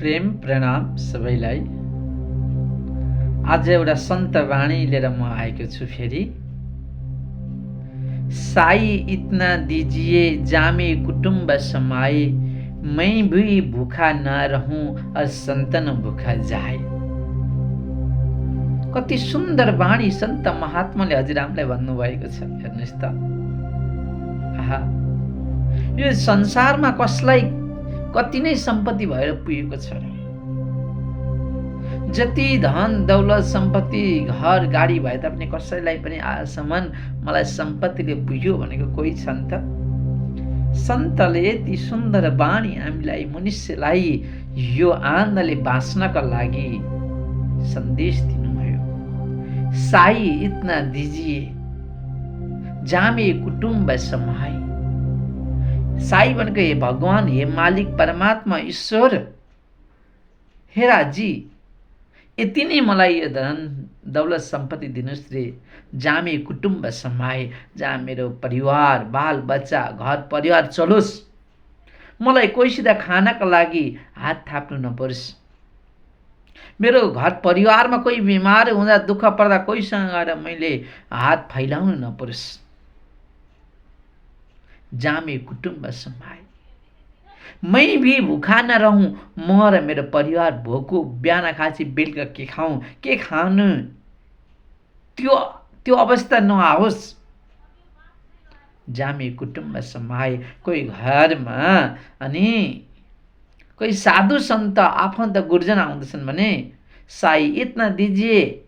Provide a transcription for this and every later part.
प्रेम प्रणाम सबैलाई। आज एउटा सन्त वाणी लिएर म आएको छु फेरि। साई इतना दीजिए जामे कुटुम्ब समाए, मैं भी भूखा न रहूं और सन्तन भूखा जाए। कति सुन्दर वाणी सन्त महात्माले हजुरआमलाई भन्नुभएको छ। हेर्नुहोस् त, आहा, यो संसारमा कसलाई कति नै सम्पत्ति भएर पुगेको छ र। जति धन दौलत सम्पत्ति घर गाडी भए तापनि कसैलाई पनि आजसम्म मलाई सम्पत्तिले पुग्यो भनेको कोही छन् त? सन्तले ती सुन्दर वाणी हामीलाई मनुष्यलाई यो आनन्दले बाँच्नका लागि सन्देश दिनुभयो। साई इतना दीजिए जामे कुटुम्ब समाए। साई भनेको हे भगवान, हे मालिक परमात्मा ईश्वर, हे राजी, यति नै मलाई यो धन दौलत सम्पत्ति दिनुहोस् रे। जामे कुटुम्ब समाए, जहाँ मेरो परिवार बाल बच्चा घर परिवार चलोस्, मलाई कोहीसित खानका लागि हात थाप्नु नपरोस्। मेरो घर परिवारमा कोही बिमार हुँदा दुःख पर्दा कोहीसँग गएर मैले हात फैलाउनु नपरोस्। जामे कुटुम्ब समाए, मैं भी भूखा न रहूं, म र मेरो परिवार भोको, बिहान खाएपछि बेलुका के खाऊँ के खानु त्यो अवस्था नआओस्। जामे कुटुम्ब समाए, कोही घरमा अनि कोही साधु सन्त आफन्त गुरुजन आउँदछन् भने साई इतना दीजिए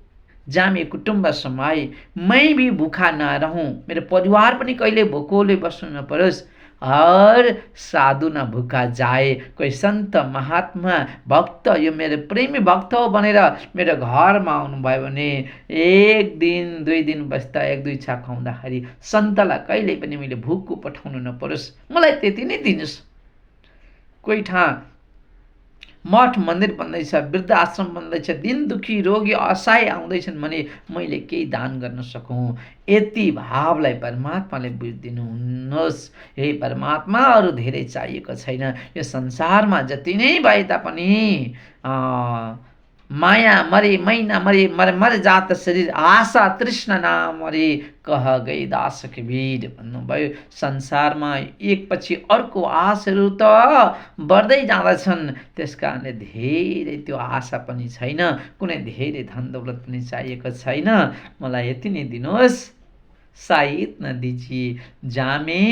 जामे कुटुम्ब समाए, मैं भी भूखा न रहूं, मेरो परिवार पनि कहिले भोकोले बस्नु नपरोस्। और साधु न भूखा जाए, कोही सन्त महात्मा भक्त यो मेरो प्रेमी भक्त हो भनेर मेरो घरमा आउनुभयो भने एक दिन दुई दिन बस्दा एक दुई छाक खुवाउँदाखेरि सन्तलाई कहिले पनि मैले भोको पठाउनु नपरोस्, मलाई त्यति नै दिनुहोस्। कोही ठाउँ मठ मन्दिर बन्दैछ, वृद्ध आश्रम बन्दैछ, दिन दुखी रोगी असहाय आउँदैछन् भने मैले केही दान गर्न सकौँ, यति भावलाई परमात्माले बुझिदिनुहोस्। हे परमात्मा, अरू धेरै चाहिएको छैन। यो संसारमा जति नै भए तापनि माया मरे मैना मरे मर जात शरीर, आशा तृष्णा ना मरे कह गई दास कबीर भन्नुभयो। संसारमा एकपछि अर्को आशहरू त बढ्दै जाँदछन्, त्यस कारणले धेरै त्यो आशा पनि छैन, कुनै धेरै धन दौलत पनि चाहिएको छैन, मलाई यति नै दिनुहोस्। साई इतना दीजिए जामे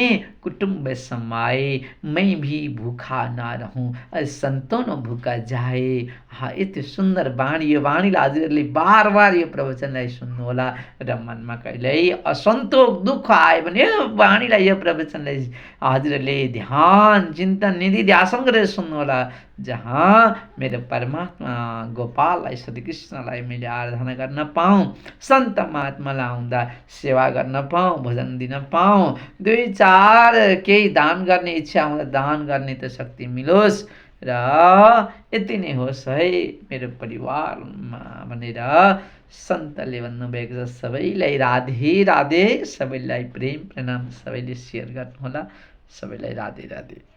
कुटुम्ब समाए, मैं भी भूखा ना रहूं, सन्तों न भूखा जाए। यति सुन्दर वाणी, यो वाणीलाई हजुरहरूले बार बार यो प्रवचनलाई सुन्नुहोला र मनमा कहिल्यै असन्तोष दुःख आयो भने यो वाणीलाई यो प्रवचनलाई हजुरहरूले ध्यान चिन्तन निधि ध्यासन गरेर सुन्नुहोला, जहाँ मेरो परमात्मा गोपाललाई श्रीकृष्णलाई मैले आराधना गर्न पाऊँ, सन्त महात्मालाई आउँदा सेवा गर्न पाऊँ, भोजन दिन पाऊँ, दुई चार केही दान गर्ने इच्छा हुँदा दान गर्ने त शक्ति मिलोस् र यति नै होस् है मेरो परिवारमा भनेर सन्तले भन्नुभएको छ। सबैलाई राधे राधे, सबैलाई प्रेम प्रणाम, सबैले सेयर गर्नुहोला, सबैलाई राधे राधे।